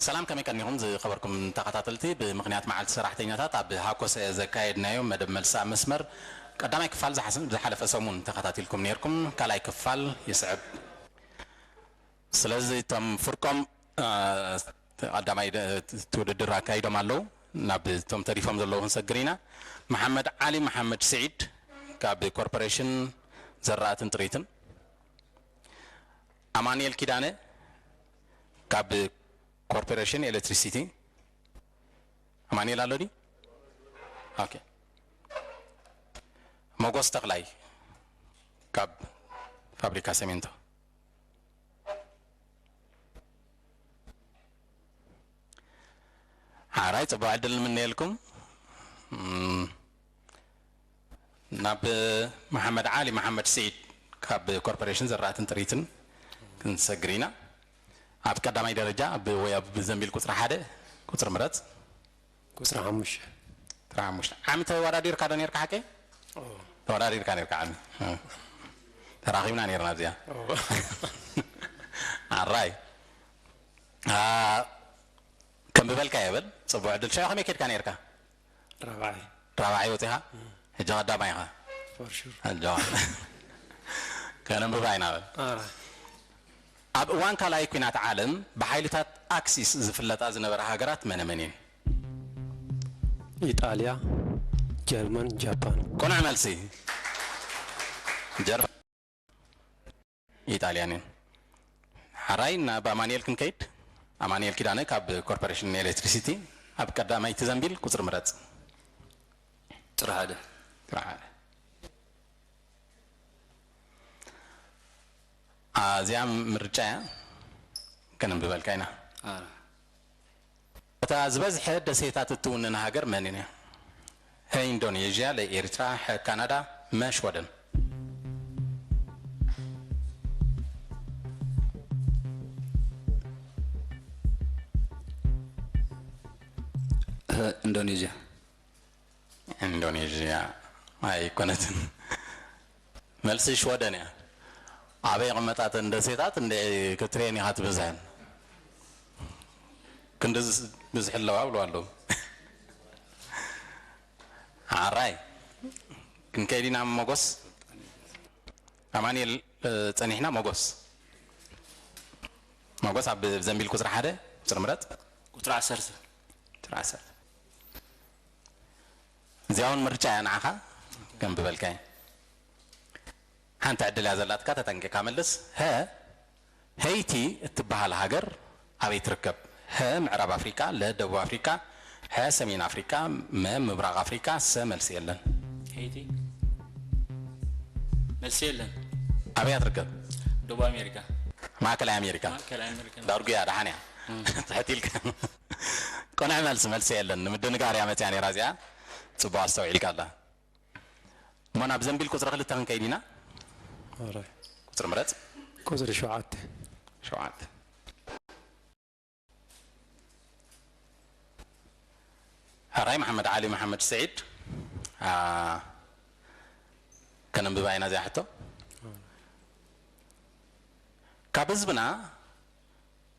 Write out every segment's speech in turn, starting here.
ሰላም፣ ከመይ ቀኒኹም ዝኸበርኩም ተኸታተልቲ? ብምኽንያት መዓልቲ ሰራሕተኛታት ኣብ ሃኮሰ ዘካየድናዮ መደብ መልሲ ኣብ መስመር ቀዳማይ ክፋል ዝሓስ-፣ ዝሓለፈ ሰሙን ተኸታቲልኩም ነይርኩም። ካልኣይ ክፋል ይስዕብ። ስለዚ እቶም ፍርቆም፣ አ፣ ቀዳማይ ደ-፣ እቲ ውድድር ኣካይዶም ኣለዉ። ናብ እቶም ተሪፎም ዘለዉ ክንሰግር ኢና። መሓመድ ዓሊ መሓመድ ስዒድ ካብ ኮርፖሬሽን ዘራእትን ጥሪትን። ኣማኑኤል ኪዳነ ካብ ኮርፖሬሽን ኤሌክትሪሲቲ። ኣማኑኤል ኣሎ ድዩ? ኦኬ። ሞጎስ ተኽላይ ካብ ፋብሪካ ሰሜንቶ። ሓራይ፣ ጽቡቕ ዕድል ንምነየልኩም። እም፣ ናብ መሓመድ ዓሊ መሓመድ ስዒድ ካብ ኮርፖሬሽን ዘራእትን ጥሪትን ክንሰግር ኢና። ኣብ ቀዳማይ ደረጃ ብ-፣ ወይ ኣብ ዘንቢል ቁጽሪ ሓደ ቁጽሪ ምረጽ። ቁጽሪ ሓሙሽተ። ቁጽሪ ሓሙሽተ። ዓሚ ተወዳዲርካ ዶ ነርካ ሓቀይ? ኦ። ተወዳዲርካ ነርካ ዓሚ። እ። ተራኺብና ነርና ኣብዚኣ። ኦ። ኣራይ። አ፣ ከም ብበልካ የበል። ጽቡቕ ዕድል። ሻው ከመይ ከድካ ነርካ? ራብዓይ። ራብዓይ ወጺኻ? ሕጂ ቀዳማይ ኢኻ? For sure። ሕጂ። ከነንብባ ኢና በል። ኣራ። ኣብ እዋን ካልኣይ ኲናት ዓለም ብሓይልታት ኣክሲስ ዝፍለጣ ዝነበራ ሃገራት መነ መን እየን? ኢጣልያ፣ ጀርመን፣ ጃፓን። ቅኑዕ መልሲ። ጀርመን፣ ኢጣልያን እየን። ሓራይ ናብ ኣማኑኤል ክንከይድ። ኣማኑኤል ኪዳነ ካብ ኮርፖሬሽን ኤሌክትሪሲቲ፣ ኣብ ቀዳማይቲ ዘንቢል ቁጽሪ ምረጽ። ጥሪ ሓደ። ጥሪ ሓደ። ኣዚኣ ምርጫ እያ፣ ከነንብበልካ ኢና። ኣረ። እታ ዝበዝሐ ደሴታት እትውንን ሃገር መን እያ? ሀ ኢንዶኔዥያ፣ ለ ኤርትራ፣ ሐ ካናዳ፣ መ ሽወደን። ሀ ኢንዶኔዥያ። ኢንዶኔዥያ ኣይኮነትን። መልሲ ሽወደን እያ። ኣበይ ይቕመጣ እተን ደሴታት እንደ ክትሪኤን ኢኻ ትብዝሐን። ክንዲ ዝ-፣ ብዝሒ ኣለዋ ብሉ ኣለዉ። ኣራይ። ክንከይድ ኢና ሞጎስ። ኣማኑኤል፣ እ፣ ጸኒሕና ሞጎስ። ሞጎስ ኣብ ዘንቢል ቁጽሪ ሓደ፣ ቁጽሪ ምረጽ። ቁጽሪ ዓሰርተ። ቁጽሪ ዓሰርተ። እዚኣ እውን ምርጫ እያ ንዓኻ፣ ከም ብበልካዮ። ሓንቲ ዕድል እያ ዘላትካ፣ ተጠንቂቕካ መልስ። ሀ፣ ሀይቲ እትበሃል ሃገር ኣበይ ትርከብ? ሀ፣ ምዕራብ ኣፍሪቃ፣ ለ፣ ደቡብ ኣፍሪቃ፣ ሐ፣ ሰሜን ኣፍሪቃ፣ መ፣ ምብራቕ ኣፍሪቃ፣ ሰ፣ መልሲ የለን። ሄይቲ። መልሲ የለን። ኣበይ እያ ትርከብ? ደቡብ ኣሜሪካ። ማእከላይ ኣሜሪካ። ማእከላይ ኣሜሪካ። ዳርጉ እያ፣ ደሓን እያ። እም። ትሕት ኢልካ። ቅኑዕ መልሲ፣ መልሲ የለን። ንምድንጋር እያ መፅያ ነይራ እዚኣ። ፅቡቅ ኣስተውዒልካ ኣላ። እሞ ናብ ዘንቢል ቁፅሪ ክልተ ክንከይድ ኢና። ኣራይ። ቁፅሪ ምረፅ። ቁፅሪ ሸውዓተ። ሸውዓተ። ሕራይ መሓመድ ዓሊ መሓመድ ስዒድ፣ አ፣ ከነንብባ ኢና እዚኣ ሕቶ። ካብ ህዝብና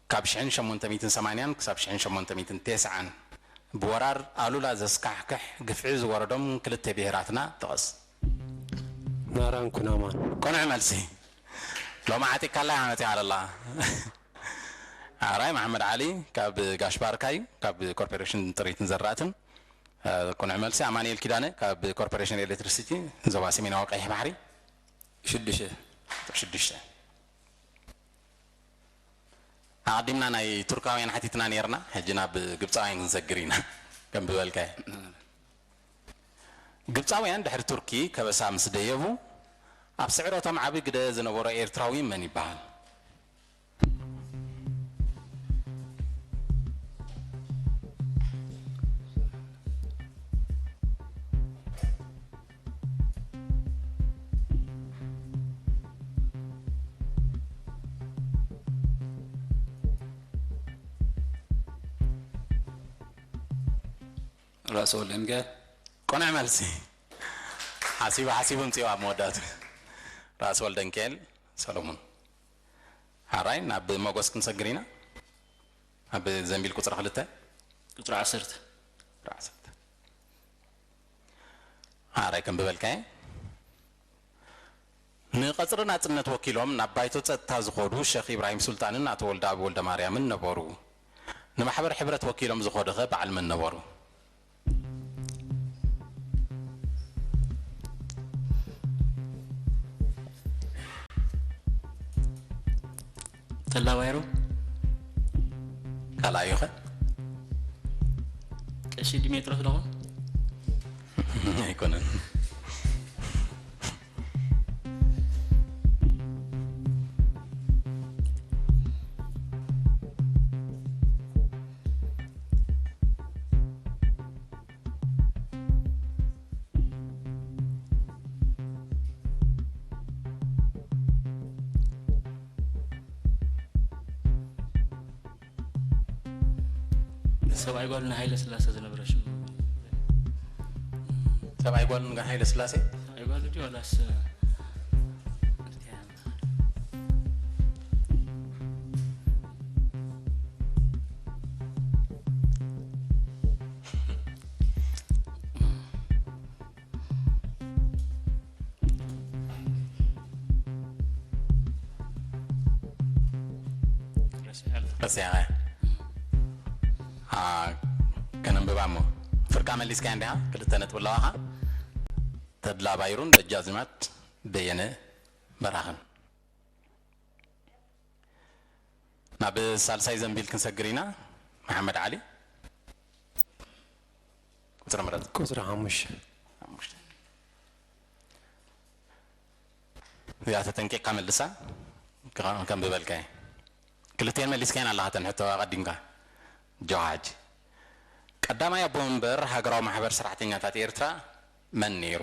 ካብ ሽሕን ሸሞንተ ሚእትን ሰማንያን ክሳብ ሽሕን ሸሞንተ ሚእትን ተስዓን ብወራር ኣሉላ ዘስካሕክሕ ግፍዒ ዝወረዶም ክልተ ብሄራትና ጥቐስ። ናራን ኩናማን። ቅኑዕ መልሲ። ሎሚ ዓጢካላ እያ መፂኣ ኣላ። ኣራይ መሓመድ ዓሊ ካብ ጋሽ ባርካ እዩ፣ ካብ ኮርፖሬሽን ጥሪትን ዘራእትን። እ፣ ቅኑዕ መልሲ። ኣማኑኤል ኪዳነ ካብ ኮርፖሬሽን ኤሌክትሪሲቲ ዞባ ሰሜናዊ ቀይሕ ባሕሪ። ሽዱሽተ። ሽዱሽተ። ኣቐዲምና ናይ ቱርካውያን ሓቲትና ነይርና፣ ሕጂ ናብ ግብፃውያን ክንሰግር ኢና። ከም ብበልካዮ። ግብፃውያን ድሕሪ ቱርኪ ከበሳ ምስ ደየቡ፣ ኣብ ስዕረቶም ዓቢ ግደ ዝነበሮ ኤርትራዊ መን ይበሃል? ራእሲ ወልደ ሚካኤል። ቅኑዕ መልሲ። ሓሲቡ ሓሲቡ ኣምጺኦ ኣብ መወዳእቱ። ራእሲ ወልደ ሚካኤል ሰሎሞን። ሓራይ ናብ መጎስ ክንሰግር ኢና። ኣብ ዘንቢል ቁፅሪ ክልተ? ቁፅሪ ዓሰርተ። ቁፅሪ ዓሰርተ። ኣራይ ከም ብበልካየ። ንቐፅሪ ናፅነት ወኪሎም ናብ ባይቶ ፀጥታ ዝኾዱ ሸኽ ኢብራሂም ሱልጣንን ኣቶ ወልደኣብ ወልደማርያምን ነበሩ። ንማሕበር ሕብረት ወኪሎም ዝኾዱ ኸ በዓል መን ነበሩ? ተላ ባይሩ። ካልኣዩ ኸ? ቀሺ ዲሜጥሮስ ዶ ኾን? ኣይኮነን። ሰብኣይ ጓል ንሃይለ ስላሴ ዝነበረ ሽሙ። ሰብኣይ ጓል ንሃይለ ስላሴ? ሰብኣይ ጓል ድዩ ዋላስ? ረሲዐ። አ፣ ከነንብባ እሞ። ፍርቃ መሊስካያ እንዲኻ? ክልተ ነጥቢ ኣለዋኻ። ተድላ ባይሩን ደጃዝማች በየነ በራኽን። ናብ ሳልሳይ ዘንቢል ክንሰግር ኢና። መሓመድ ዓሊ፣ ቁፅሪ ምረፅ። ቁፅሪ ሓሙሽተ። ሓሙሽተ። እዚኣ ተጠንቂቕካ መልሳ፣ ከ-፣ ከም ዝበልካየ። ክልቴን መሊስካየን ኣለኻ፣ ተን ሕቶ ኣቐዲምካ። ጆሃጅ። ቀዳማይ ኣቦ መንበር ሃገራዊ ማሕበር ሰራሕተኛታት ኤርትራ መን ነይሩ?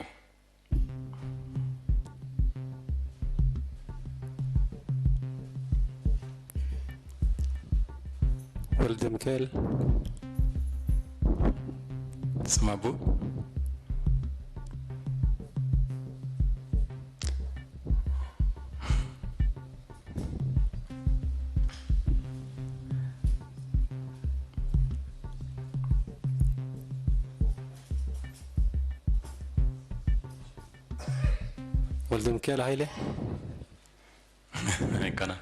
ወልደ ሚካኤል። ስም ኣቦ? ወልደ ሚካኤል ሃይለ። ኣይኮነን።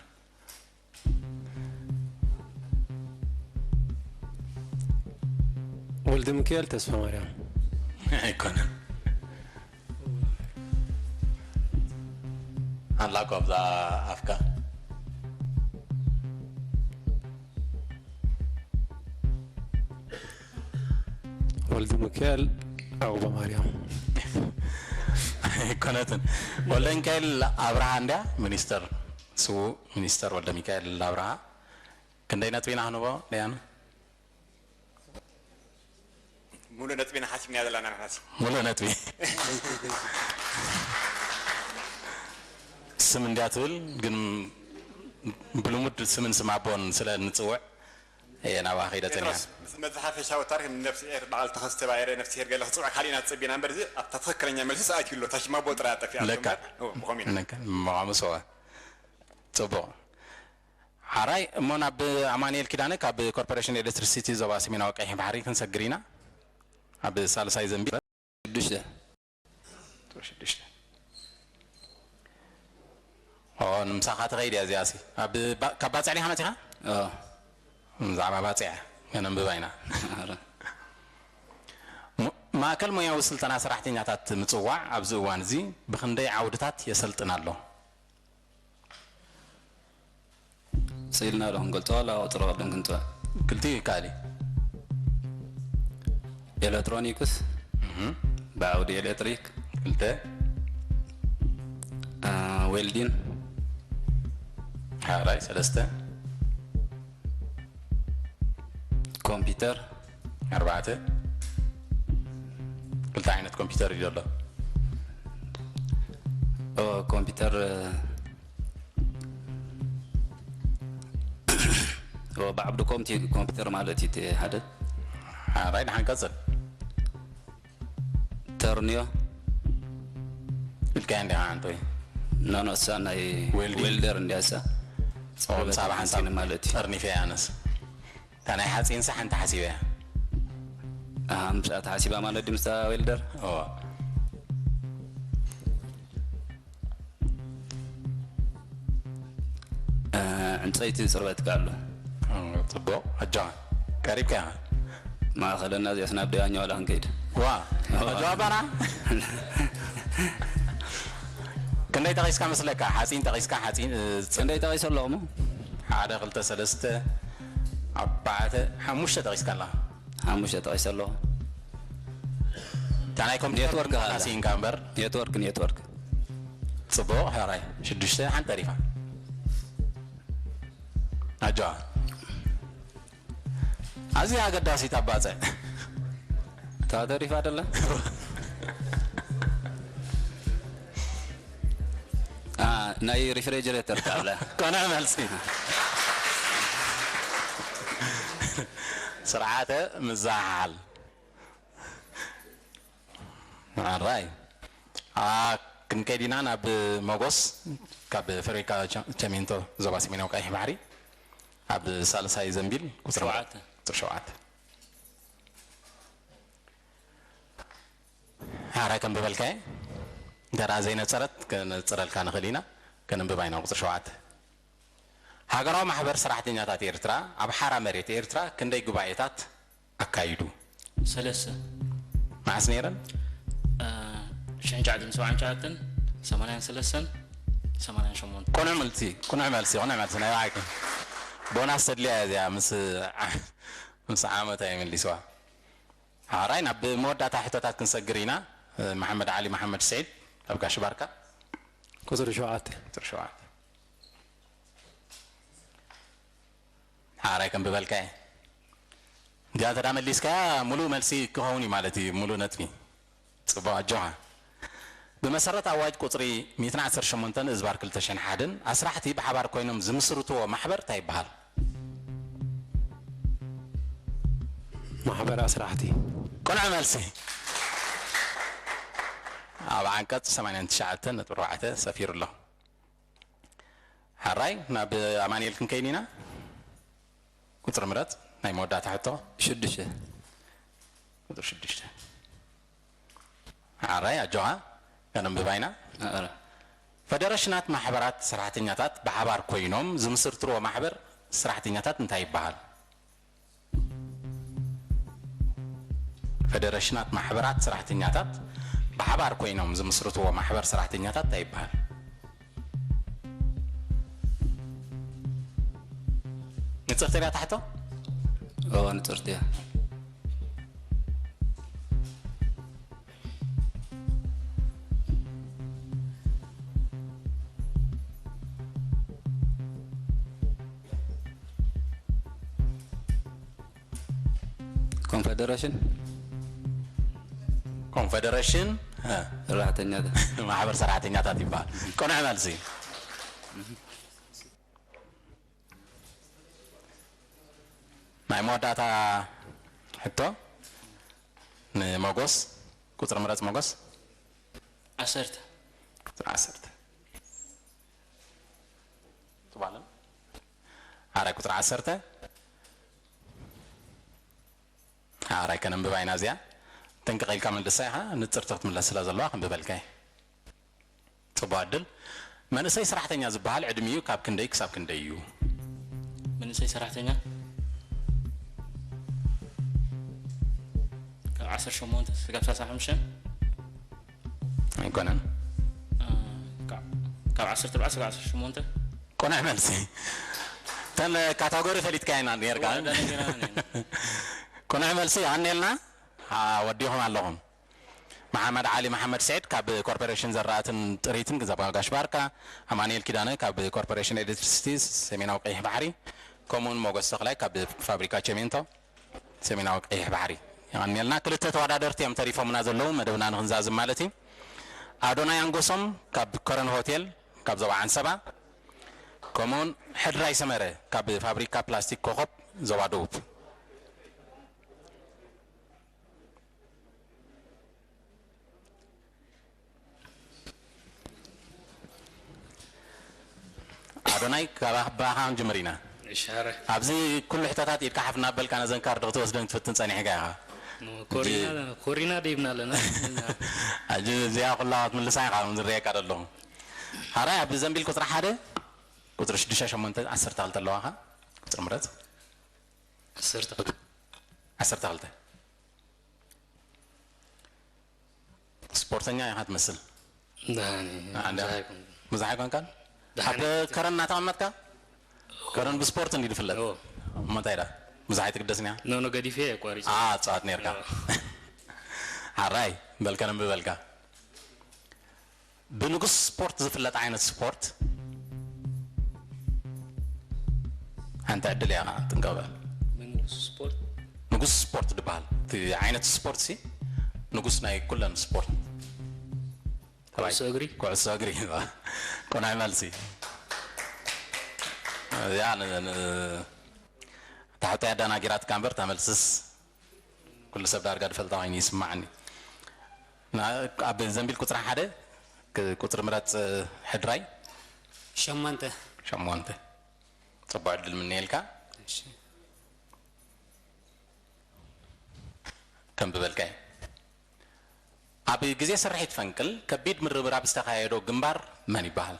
ወልደ ሚካኤል ተስፋ ማርያም። ኣይኮነን። ኣላ እኮ ኣብዛ ኣፍካ። ወልደ ሚካኤል ዑቕባማርያም። ኣይኮነትን። ወልደ ሚካኤል ኣብርሃ እንድያ፣ ሚኒስተር፣ ስዉእ ሚኒስተር ወልደ ሚካኤል ኣብርሃ። ክንደይ ነጥቢ ኢና ክንቦ፣ ደያኑ? ሙሉእ ነጥቢ ኢና ሓሲብናዮ ዘለና ንሕናስ። ሙሉእ ነጥቢ። ስም እንድያ ትብል፣ ግን ብልሙድ ስምን ስም ኣቦን ስለ እንጽውዕ፣ እየ ናብኣ ከይደ ጸኒሐ። ጴጥሮስ፣ ምስ መዝሓፈሻዊ ታሪኽ ንነፍስሄር በዓል ተኸስተ ባይረ ነፍስሄር ገለ ክጽውዕ ካሊእና ጸቢና እምበር፣ እዚ ኣብታ ትኽክለኛ መልሲ ኣትዩ ኣሎ። ታሽማ ቦ ጥራይ ኣጠፊኣ ኣሎ ለካ። እምበር፣ ኦ፣ ብኸምኡ ኢና። ለካ፣ መቓምሶ። ጽቡቕ። ሓራይ፣ እሞ ናብ ኣማኑኤል ኪዳነ ካብ ኮርፖሬሽን ኤሌክትሪሲቲ ዞባ ሰሜናዊ ቀይሕ ባሕሪ ክንሰግር ኢና። ኣብ ሳልሳይ ዘንቢል። ሽዱሽተ። ቁፅሪ ሽዱሽተ። ኦ፣ ንምሳኻ ትኸይድ እያ እዚኣሲ። ኣብ ባ-፣ ካብ ባጽዕ ዲኻ መጺኻ? ኦ። ብዛዕባ ባጽዕ ከነንብባ ኢና። ኧረ። ሞ-፣ ማእከል ሞያዊ ስልጠና ሰራሕተኛታት ምጽዋዕ ኣብዚ እዋን እዚ ብኽንደይ ዓውድታት የሰልጥን ኣሎ? ስኢልና ዶ ክንገልጾ ዋላ ቁጽሪ ቅድም ክንጽውዕ? ክልቲኡ ይከኣል እዩ። ኤሌክትሮኒክስ፣ እህ። ብዓውዲ ኤሌክትሪክ። ክልተ። አ፣ ዌልዲን። ሓራይ፣ ሰለስተ። ኮምፒውተር። ኣርባዕተ። ክልተ ዓይነት ኮምፒውተር እዩ ዘሎ። ኦ፣ ኮምፒውተር፣ ኦ፣ ብዓብዱ ኮምፒ-፣ ኮምፒውተር ማለት እዩ እቲ ሓደ። ሓራይ፣ ደሓን ቀጽል። ተርንዮ። ኢልካያ እንዲኻ፣ ኣንቶይ? ኖ፣ ኖ፣ እሳ ናይ ዌልዲንግ። ዌልደር እንድያ እሳ። ኦ፣ ምሳብ ሓንሳብ ማለት እዩ። ጠርኒፈ ኣነስ። እታ ናይ ሓፂንሳ ሓንቲ ሓሲበ እያ። ኣሃ ምስኣ ተሓሲባ ማለት ድዩ ምስታ ዌልደር? እዎ። እ፣ ዕንፀይቲ ፅርበት ኣሎ። እ፣ ፅቡቕ። ኣጆኻ፣ ቀሪብካ ኢኻ። ማእኸለና እዚኣስ ናብ ደያኛ ዋላ ክንከይድ። ዋ፣ ኣጆ ኣባና። ክንደይ ጠቒስካ መስለካ? ሓፂን ጠቒስካ፣ ሓፂን፣ እ፣ ክንደይ ጠቒሰ ኣለኹ እሞ? ሓደ፣ ክልተ፣ ሰለስተ፣ ኣርባዕተ፣ ሓሙሽተ ጠቒስካ ኣለኻ። ሓሙሽተ ጠቒሰ ኣለኹ። እታ ናይ ኮምፒውተር ኔትወርክ ኣላ። ሓሲንካ እምበር። ኔትወርክ፣ ኔትወርክ። ፅቡቕ፣ ሕራይ። ሽዱሽተ፣ ሓንቲ ተሪፋ። ኣጆኻ። ኣዝያ ኣገዳሲት ኣባፅዕ። እታ ተሪፋ ደላ? ኣ፣ ናይ ሪፍሪጀሬተር ካብላ። ቅኑዕ መልሲ። ስርዓተ ምዝሓል። ኣራይ። ኣ፣ ክንከይድ ኢና ናብ ሞጎስ፣ ካብ ፋብሪካ ቸ-፣ ቸሜንቶ፣ ዞባ ሰሜናዊ ቀይሕ ባሕሪ፣ ኣብ ሳልሳይ ዘንቢል፣ ቁፅሪ ሸውዓተ። ቁፅሪ ሸውዓተ። ሓራይ ከንብበልካ እየ። እንተ ደኣ ዘይነጸረት፣ ከነጽረልካ ንኽእል ኢና። ከነንብባ ኢና። ቁጽሪ ሸውዓተ። ሃገራዊ ማሕበር ሰራሕተኛታት ኤርትራ ኣብ ሓራ መሬት ኤርትራ ክንደይ ጉባኤታት ኣካይዱ? ሰለስተ። መዓስ ነይረን? እ፣ ሽሕን ትሽዓተን ሰብዓን ትሽዓተን፣ ሰማንያን ሰለስተን፣ ሰማንያን ሸሞንተን። ቅኑዕ መልሲ፣ ቅኑዕ መልሲ፣ ቅኑዕ መልሲ ናይ ባዕልኪ። ቦናስ ተድልያ እያ እዚኣ፣ ምስ፣ ምስ ዓመታ ይመልስዋ። ሓራይ ናብ መወዳእታ ሕቶታት ክንሰግር ኢና። መሓመድ ዓሊ መሓመድ ስዒድ ካብ ጋሽ ባርካ። ቁፅሪ ሸውዓተ። ቁፅሪ ሸውዓተ። ሓራይ ከንብበልካ እየ። እንዲያ እንተ ደኣ መሊስካያ፣ ሙሉእ መልሲ ክኸውን እዩ ማለት እዩ፣ ሙሉእ ነጥቢ። ጽቡቕ፣ ኣጆኻ። ብመሰረት ኣዋጅ ቁጽሪ ሚእትን ዓሰርተ ሸሞንተን እዝባር ክልተ ሽሕን ሓደን፣ ኣስራሕቲ ብሓባር ኮይኖም ዝምስርትዎ ማሕበር እንታይ ይበሃል? ማሕበር ኣስራሕቲ። ቅኑዕ መልሲ። ኣብ ዓንቀጽ ሰማንያን ትሽዓተን ነጥቢ ኣርባዕተ ሰፊሩ ኣሎ። ሓራይ፣ ናብ ኣማኑኤል ክንከይድ ኢና። ቁጽሪ ምረጽ፣ ናይ መወዳእታ ሕቶ። ሽዱሽተ። ቁጽሪ ሽዱሽተ። ሓራይ፣ ኣጆኻ፣ ከነንብባ ኢና። ኣረ። ፈደረሽናት ማሕበራት ሰራሕተኛታት ብሓባር ኮይኖም ዝምስርትዎ ማሕበር ሰራሕተኛታት እንታይ ይበሃል? ፈደረሽናት ማሕበራት ሰራሕተኛታት ብሓባር ኮይኖም ዝምስርትዎ ማሕበር ሰራሕተኛታት እንታይ ይበሃል? ንጽርቲ እያ ታሕቶ? እዎ፣ ንጽርቲ እያ። ኮንፈደረሽን። ኮንፈደረሽን፣ እ፣ ሰራሕተኛታት። ማሕበር ሰራሕተኛታት ይበሃል። ቅኑዕ መልሲ። ናይ መወዳእታ ሕቶ ንሞጎስ። ቁጽሪ ምረጽ ሞጎስ። ዓሰርተ። ቁጽሪ ዓሰርተ። ጽቡቕ ኣሎ። ሓራይ ቁጽሪ ዓሰርተ። ሓራይ ከነንብባ ኢና እዚኣ። ጥንቅቕ ኢልካ መልሳ ኢኻ፣ ንጽርቲ ክትምለስ ስለ ዘለዋ ከንብበልካ እየ። ጽቡቕ ዕድል። መንእሰይ ሰራሕተኛ ዝበሃል ዕድሚኡ ካብ ክንደይ ክሳብ ክንደይ እዩ? መንእሰይ ሰራሕተኛ ካብ ዓሰርተ ሸሞንተ ክሳብ ሰላሳ ሓሙሽተ። ኣይኮነን። እ፣ ካብ፣ ካብ ዓሰርተ ኣርባዕተ ክሳብ ዓሰርተ ሸሞንተ። ቅኑዕ መልሲ። እተን ካታጎሪ ፈሊጥካ ኢና ኔርካ። ወረዳ ነገራና ነይሩ። ቅኑዕ መልሲ ኣኔልና። ኣ፣ ወዲኹም ኣለኹም። መሓመድ ዓሊ መሓመድ ስዒድ ካብ ኮርፖሬሽን ዘራእትን ጥሪትን ግዛባ ጋሽ ባርካ፣ ኣማኑኤል ኪዳነ ካብ ኮርፖሬሽን ኤሌክትሪሲቲ ሰሜናዊ ቀይሕ ባሕሪ፣ ከምኡውን ሞገስ ተኽላይ ካብ ፋብሪካ ቸሜንቶ ሰሜናዊ ቀይሕ ባሕሪ። የቐንየልና። ክልተ ተወዳደርቲ እዮም ተሪፎምና ዘለዉ፣ መደብና ንኽንዛዝም ማለት እዩ። ኣዶናይ ኣንጎሶም ካብ ከረን ሆቴል ካብ ዞባ ዓንሰባ፣ ከምኡውን ሕድራይ ሰመረ ካብ ፋብሪካ ፕላስቲክ ኮኾብ ዞባ ደቡብ። ኣዶናይ፣ ካባኻ ክንጅምር ኢና። ሻረ ኣብዚ ኩሉ ሕቶታት ኢድካ ሓፍ እናበልካ ነዘን ካርድ ክትወስደን ክትፍትን ጸኒሕካ ኢኻ። ኮሪና ኮሪና ደይብና ኣለና። ሕጂ እዚኣ ኩላ ክትምልሳ ኢኻ ዝረየካ ዘለኹ። ሓራይ ኣብ ዘንቢል ቁፅሪ ሓደ፣ ቁፅሪ ሽዱሽተ፣ ሸሞንተ፣ ዓሰርተ ክልተ ኣለዋኻ። ቁፅሪ ምረፅ። ዓሰርተ ክልተ ዓሰርተ ክልተ። ስፖርተኛ ኢኻ ትመስል። ዳኒ ኣንዳ ዛይኩም ብዙሕ ኣይኮንካን። ደሓን ኣብ ከረን እናተቐመጥካ ከረን ብስፖርት እንዲ ዝፍለጥ ኦ። እሞ እንታይ ዳ ብዙሕ ኣይትግደስን እያ። ኖኖ ገዲፈ የቋሪጽ አ ጸዋት ነርካ ሓራይ በልከ ነንብበልካ። ብንጉስ ስፖርት ዝፍለጥ ዓይነት ስፖርት ሓንቲ ዕድል እያ ጥንቀበ። መንጉስ ስፖርት ንጉስ ስፖርት ዝበሃል እቲ ዓይነት ስፖርት ሲ ንጉስ ናይ ኩለን ስፖርት ኩዕሶ እግሪ ኩዕሶ እግሪ። ቁኑዕ መልሲ። እዚኣ ን- ን- ታሕታይ ኣዳናጊራትካ እምበር ተመልስስ ኩሉ ሰብ ዳርጋ ዝፈልጣ ኮይኑ ይስማዓኒ። ና- ኣብ ዘንቢል ቁፅሪ ሓደ ክ- ቁፅሪ ምረፅ። ሕድራይ ሸሞንተ ሸሞንተ። ፅቡቅ ዕድል ምንየልካ። እሺ። ከም ብበልካይ ኣብ ግዜ ስርሒት ፈንቅል ከቢድ ምርብራብ ዝተኻየዶ ግንባር መን ይበሃል?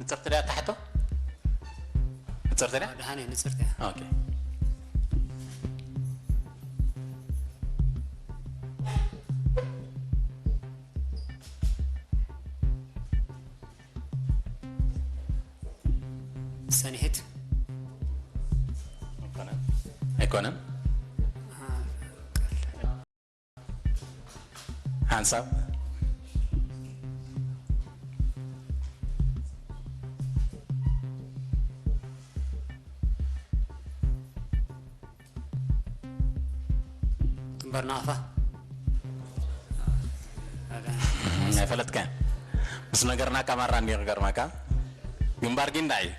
ንፅርቲ ድያ ታሕቶ ንፅርቲ ድያ? ደሓን እየ ንፅርቲ እያ። ኦኬ። ሰኒሒት ኣይኮነን። ሓንሳብ ግንባር ናቕፋ ኣይፈለጥካ ምስ ነገርና ካማራ እንዲ ክገርመካ ግንባር ጊንዳዕ እዩ።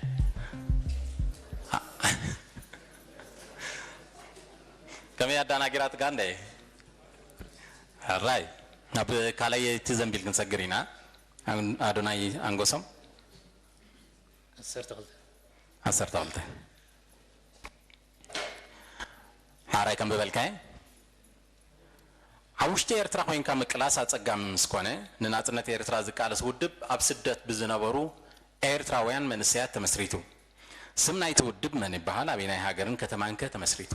ከመይ ኣዳናጊራትካ እንደ ሕራይ ናብ ካልኣይቲ ዘንቢል ክንሰግር ኢና። ኣን- ኣዶናይ ኣንጎሶም ዓሰርተ ክልተ ዓሰርተ ክልተ ሓራይ ከም ዝበልካየ ኣብ ውሽጢ ኤርትራ ኮይንካ ምቅላስ ኣጸጋሚ ምስ ኮነ ንናጽነት ኤርትራ ዝቃለስ ውድብ ኣብ ስደት ብዝነበሩ ኤርትራውያን መንእሰያት ተመስሪቱ። ስም ናይቲ ውድብ መን ይበሃል? ኣበየናይ ሃገርን ከተማንከ ተመስሪቱ?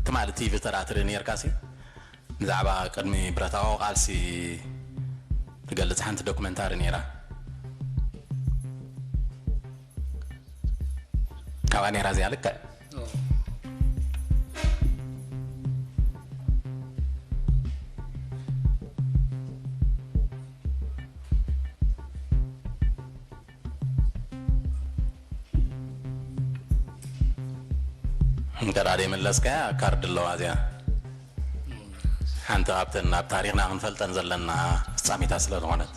ትማሊ ቲቪ ተራ ትርኢ ነርካሲ ብዛዕባ ቅድሚ ብረታዊ ቃልሲ ትገልጽ ሓንቲ ዶክመንታሪ ነይራ። ካብኣ ነይራ እዚኣ ልክዕ እንተ ደኣ ዘይመለስካያ ካርድ ኣለዋ እዚኣ ሓንቲ ካብተን ኣብ ታሪኽና ክንፈልጠን ዘለና ፍጻሜታት ስለ ዝኾነት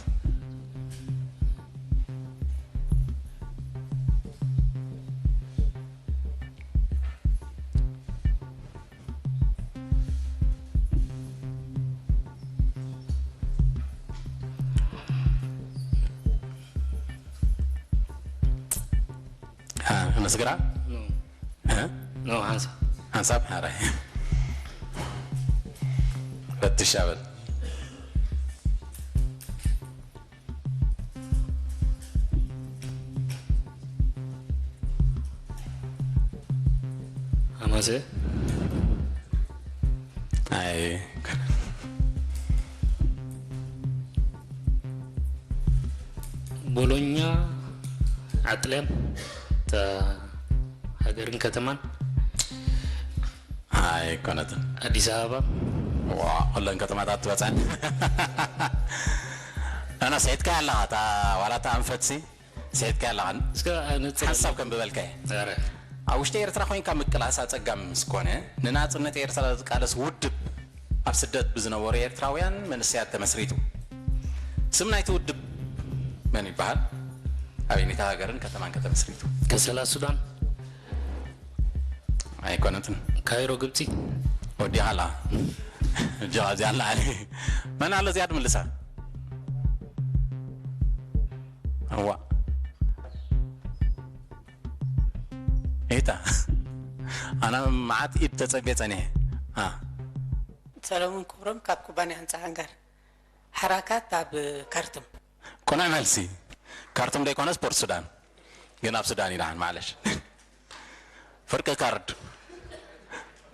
ነስግራ ኖ ሓንሳብ ሓንሳብ ሓራይ ፈትሽ ኣበል ኣማሰ ኣይ ቦሎኛ ዓጥልያን እታ ሃገርን ከተማን ኣይኮነትን ኣዲስ ኣበባ ዋ ኩለን ከተማታት ትበፅሐን ኣና ስሒትካ ኣለኻ እታ ዋላ እታ ኣንፈትሲ ስሒትካ ኣለኻ እስከ ንፅር ሓንሳብ ከም ብበልካየ ኧረ ኣብ ውሽጢ ኤርትራ ኮይንካ ምቅላስ ኣጸጋሚ ምስ ኮነ ንናጽነት ኤርትራ ዝቃለስ ውድብ ኣብ ስደት ብዝነበሩ ኤርትራውያን መንእሰያት ተመስሪቱ ስም ናይቲ ውድብ መን ይበሃል? ኣበይኒታ ሃገርን ከተማን ከተመስሪቱ? ከሰላ ሱዳን። ኣይኮነትን። ካይሮ ግብፂ። ወዲኻ ኣላ። እጃ እዚኣ ኣላ። መን ኣሎ እዚኣ ድምልሳ? እዋ። ኤታ። ኣና መዓት ኢድ ተጸቤ ጸኒሐ። ኣ። ሰለሙን ክብሮም ካብ ኩባንያ ህንፃ ሃንጋር። ሓራካት ኣብ ካርቱም። ቅኑዕ መልሲ። ካርቱም ደይኮነስ ፖርት ሱዳን። ግን ኣብ ሱዳን እዩ ደሓን፣ ማዕለሽ። ፍርቂ ካርድ።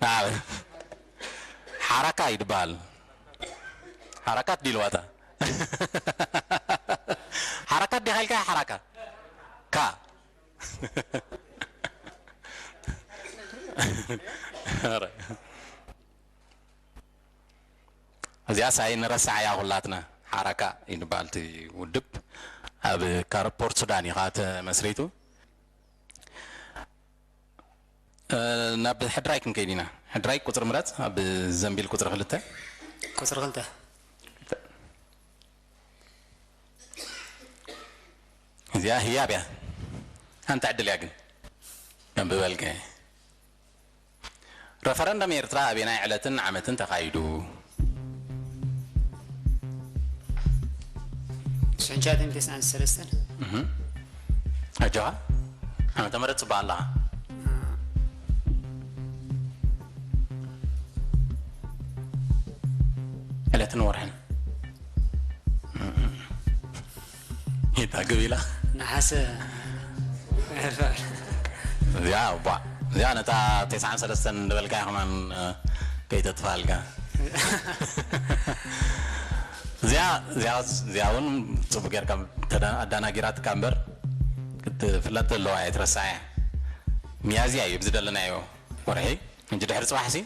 ናበ። ሓራካ እዩ ድበሃል። ሓራካት ዲልዋታ። ሓራካት ዲኻ ኢልካ ሓራካ? ካ። ኧረ። እዚኣስ ኣይንረስዓያ ኩላትና። ሓራካ እዩ ንበሃል እቲ ውድብ። ኣብ ካር-፣ ፖርት ሱዳን እዩ ከዓ ተመስሪቱ። እ፣ ናብ ሕድራይ ክንከይድ ኢና። ሕድራይ ቁፅሪ ምረፅ፣ ኣብ ዘንቢል ቁፅሪ ክልተ። ቁፅሪ ክልተ። እዚኣ ህያብ እያ። ሓንቲ ዕድል እያ ግን። ከንብበልከ። ረፈረንደም ኤርትራ ኣበየናይ ዕለትን ዓመትን ተኻይዱ? ሽሕን ትሽዓተ ሚእትን ተስዓን ሰለስተን። እህ። ኣጆኻ። ዓመተ ምህረት ጽቡቕ ኣለኻ። ዕለትን ወርሕን። ይታግብ ኢላ። ነሓሰ። እዚኣ፣ ቧ፣ እዚኣ ነታ ተስዓን ሰለስተን ዝበልካያ ከማን፣ እ፣ ከይተጥፋልካ። እዚኣ፣ እዚኣ፣ እዚኣ እውን ጽቡቅ ጌርካ ተዳ-፣ ኣዳናጊራትካ እምበር ክትፍለጥ ኣለዋ እያ፣ ትረሳዕ እያ። ሚያዝያ እዩ ብዝደለናዮ ወርሒ። እንጂ ድሕሪ ጽባሕሲ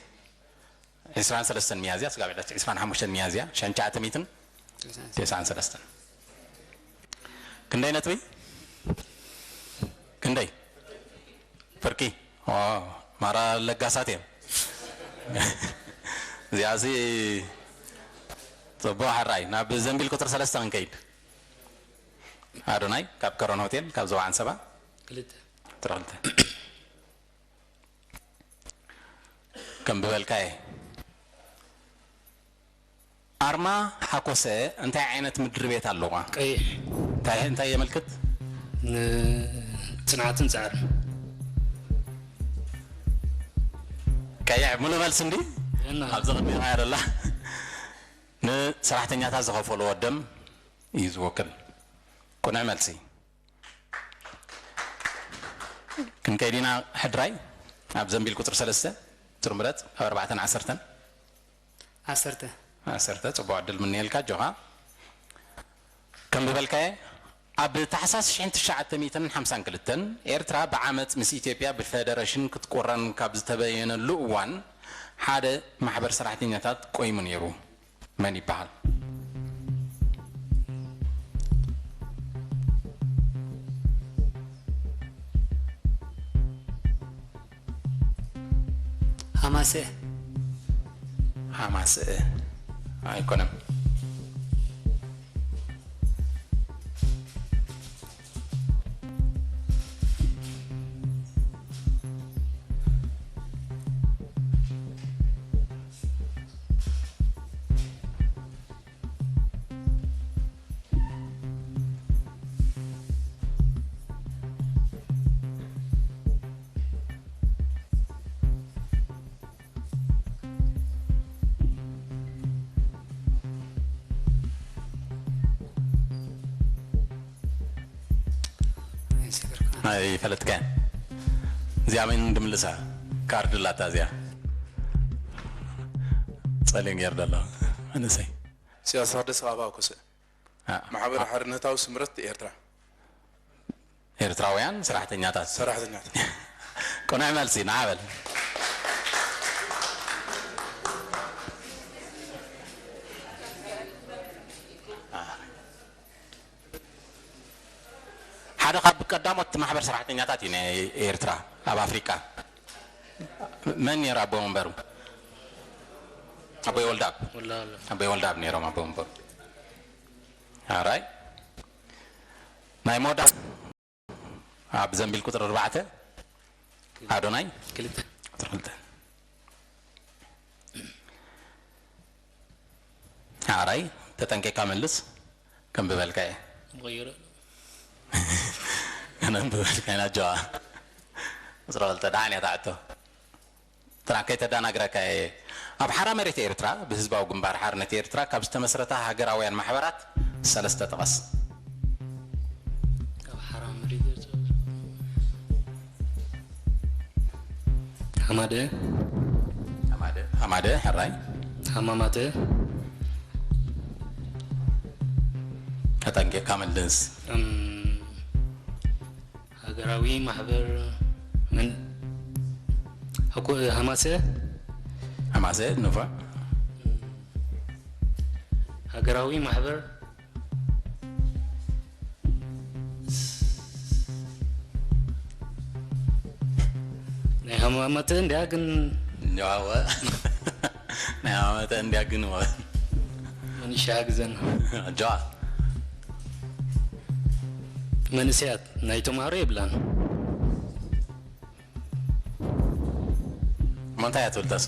ዕስራን ሰለስተን ሚያዝያ፣ ስጋብ ዕለት ዕስራን ሓሙሽተን ሚያዝያ፣ ሽሕን ትሽዓተ ሚእትን ተስዓን ሰለስተን። ክንደይ ነጥቢ? ክንደይ? ፍርቂ? ኦ፣ ማራ ለጋሳት እዮም። እዚኣሲ ጽቡቕ ሕራይ። ናብ ዘንቢል ቁጽሪ ሰለስተ ክንከይድ። ኣዶናይ፣ ካብ ከረን ሆቴል፣ ካብ ዞባ ዓንሰባ። ክልተ። ቁጽሪ ክልተ። ከንብበልካየ። ኣርማ ሓኮሰ እንታይ ዓይነት ምድሪ ቤት ኣለዋ? ቀይሕ። እንታይ፣ እንታይ የመልክት? ንጽንዓትን ጻዕርን። ቀይሕ ሙሉ መልሲ እንዲ? እና። ኣብዚ ቅድሚኻ እያ ዘላ። ንሰራሕተኛታት ዝኸፈልዎ ደም እዩ ዝወክል። ቅኑዕ መልሲ። ክንከይድ ኢና ሕድራይ፣ ኣብ ዘንቢል ቁጽሪ ሰለስተ፣ ቁጽሪ ምረጽ፣ ካብ ኣርባዕተ ንዓሰርተ። ዓሰርተ። ዓሰርተ፣ ጽቡቕ ዕድል ምንየልካ፣ ኣጆኻ። ከም ዝበልካየ፣ ኣብ ታሕሳስ ሽሕን ትሽዓተ ሚእትን ሓምሳን ክልተን፣ ኤርትራ ብዓመጽ ምስ ኢትዮጵያ ብፈደረሽን ክትቁረን ካብ ዝተበየነሉ እዋን፣ ሓደ ማሕበር ሰራሕተኛታት ቆይሙ ነይሩ። መን ይበሃል? ሃማሰ። ሃማሰ ኣይኮነን። ኣይፈለጥካን። እዚኣ መን ድምልሳ? ካርድ ኣላታ እዚኣ። ጸሊም ጌር ደሎ መንእሰይ። ኢሳያስ ታደሰ ካብ ኣኩስእ። አ፣ ማሕበር አ፣ ሓርነታዊ ስምረት ኤርትራ። ኤርትራውያን ሰራሕተኛታት። ሰራሕተኛታት። ቅኑዕ መልሲ፣ ንዓ በል። ሓደ ካብ ቀዳሞት ማሕበር ሰራሕተኛታት እዩ ናይ ኤርትራ ኣብ ኣፍሪቃ። መን ነይሩ ኣቦ መንበሩ? ኣቦይ ወልዳብ። ወላ ኣሎ። ኣቦይ ወልዳብ ነይሮም ኣቦ መንበሩ። ኣራይ ናይ ሞዳ ኣብ ዘንቢል ቁፅሪ ኣርባዕተ ኣዶናይ ክልተ ቁፅሪ ክልተ ኣራይ ተጠንቂቕካ መልስ። ከም ብበልካ እየ ምቕይሮ ከነንብበልካ ኢና ጀዋ። ቁፅሪ ክልተ ደሓን እያ ትዓቶ። ትራን ከይተደናግረካ እየ። ኣብ ሓራ መሬት ኤርትራ ብህዝባዊ ግንባር ሓርነት ኤርትራ ካብ ዝተመስረታ ሃገራውያን ማሕበራት ሰለስተ ጥቐስ። ኣብ ሓራ መሬት ኤርትራ ሓማደ ሃማደ ሃማደ ሕራይ ሃማማተ ተጠንቂቕካ መልስ። እም፣ ሃገራዊ ማሕበር ምን ሕኩ ሃማሰ ሃማሰ ንፉዕ ሃገራዊ ማሕበር ናይ ሃማማተ እንዲያ ግን ኒዋወ ናይ ሃማመተ እንዲያ ግን ወ መንሻ ግዘና ጀዋ መንእሰያት ናይ ተማሃሮ የብላን እሞ እንታይ እያ ትብል ዳሱ?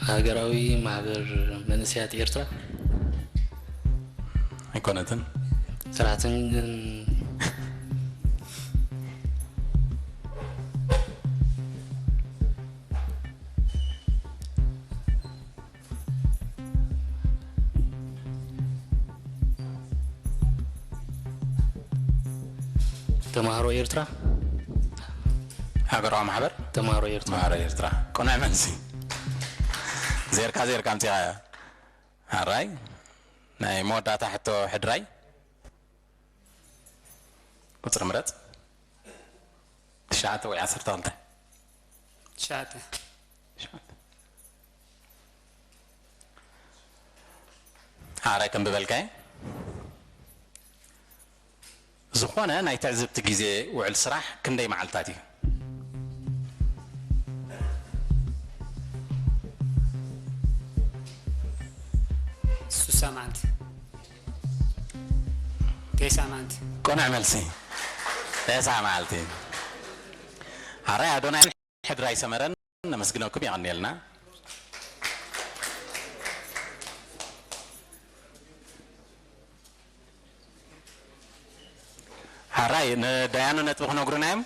ሃገራዊ ማሕበር መንእሰያት ኤርትራ ኣይኮነትን። ሰራሕተኛ ተማሃሮ ኤርትራ ሃገራዊ ማሕበር ተማሃሮ ኤርትራ ተማሃሮ ኤርትራ ቅኑዕ መልሲ። ዜርካ ዜርካ ኣምፂኻዮ። ኣራይ ናይ መወዳእታ ሕቶ ሕድራይ ቁፅሪ ምረፅ። ትሽዓተ ወይ ዓሰርተ ክልተ ትሽዓተ ሓራይ ከም ብበልካየ ዝኾነ ናይ ትዕዝብቲ ግዜ ውዕል ስራሕ ክንደይ መዓልታት እዩ? ሱሳ መዓልቲ ቴሳ መዓልቲ ቅኑዕ መልሲ። ተሳ መዓልቲ። ሓራይ ኣዶናይ ሕድራይ ሰመረን ነመስግነኩም የቐንየልና። ሓራይ ንዳያኑ ነጥቢ ክነግሩና እዮም።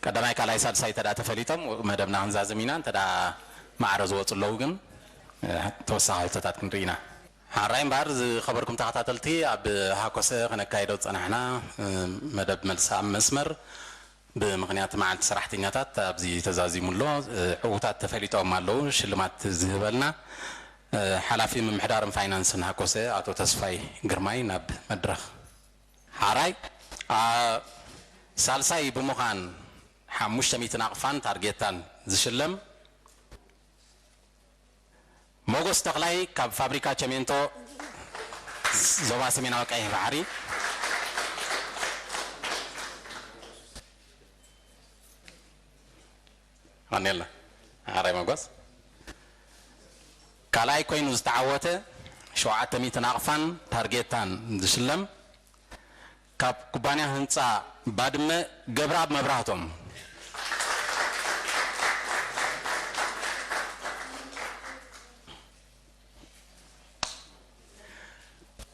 ቀዳማይ ካልኣይ ሳልሳይ ተዳ ተፈሊጦም መደብና ክንዛዝም ኢና። እንተዳ ማዕረ ዝወፁ ኣለዉ ግን ተወሳኺ ሕቶታት ክንርኢ ኢና። ሓራይ እምበኣር ዝኸበርኩም ተኸታተልቲ ኣብ ሃኮሰ ክነካይዶ ዝፀናሕና መደብ መልሲ ኣብ መስመር ብምኽንያት መዓልቲ ሰራሕተኛታት ኣብዚ ተዛዚሙ ኣሎ። ዕዉታት ተፈሊጦም ኣለዉ። ሽልማት ዝህበልና ሓላፊ ምምሕዳርን ፋይናንስን ሃኮሰ ኣቶ ተስፋይ ግርማይ ናብ መድረኽ። ሓራይ ሳልሳይ ብምዃን ሓሙሽተ ሚእቲ ናቕፋን ታርጌታን ዝሽለም ሞጎስ ተኽላይ ካብ ፋብሪካ ቸሜንቶ ዞባ ሰሜናዊ ቀይሕ ባሕሪ። ቀኔልና ሓራይ ሞጎስ ካልኣይ ኮይኑ ዝተዓወተ ሸውዓተ ሚእቲ ናቕፋን ታርጌታን ዝሽለም ካብ ኩባንያ ህንፃ ባድመ ገብረኣብ መብራህቶም።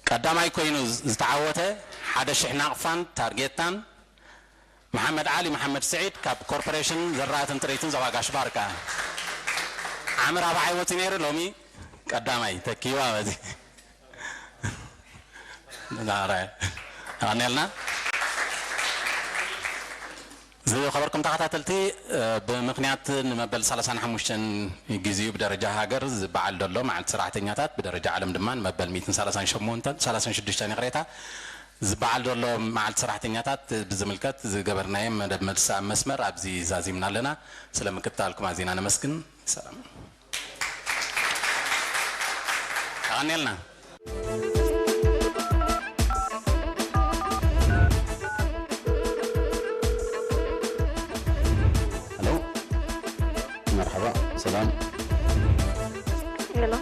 ቀዳማይ ኮይኑ ዝተዓወተ ሓደ ሽሕ ናቕፋን ታርጌታን መሓመድ ዓሊ መሓመድ ስዒድ ካብ ኮርፖሬሽን ዘራእትን ጥሪትን ዞባ ጋሽ ባርካ። ዓሚ ራብዓይ ወፂኡ ነይሩ፣ ሎሚ ቀዳማይ ተኪዋ በዚ። ዛረ ኣኔልና ዝኸበርኩም ተኸታተልቲ፣ ብምኽንያት ንመበል ሰላሳን ሓሙሽተን ግዜኡ ብደረጃ ሃገር ዝበዓል ዘሎ መዓልቲ ሰራሕተኛታት፣ ብደረጃ ዓለም ድማ ንመበል ሚእትን ሰላሳን ሸሞንተን ሰላሳን ሽዱሽተን ይቕሬታ ዝበዓል ዘሎ መዓልቲ ሰራሕተኛታት ብዝምልከት ዝገበርናዮ መደብ መልሲ ኣብ መስመር ኣብዚ ዛዚምና ኣለና። ስለ ምክትታልኩም ኣዚና ነመስግን። ሰላም። ኣቐኔልና። ሄሎ፣ መርሓባ፣ ሰላም። ሄሎ፣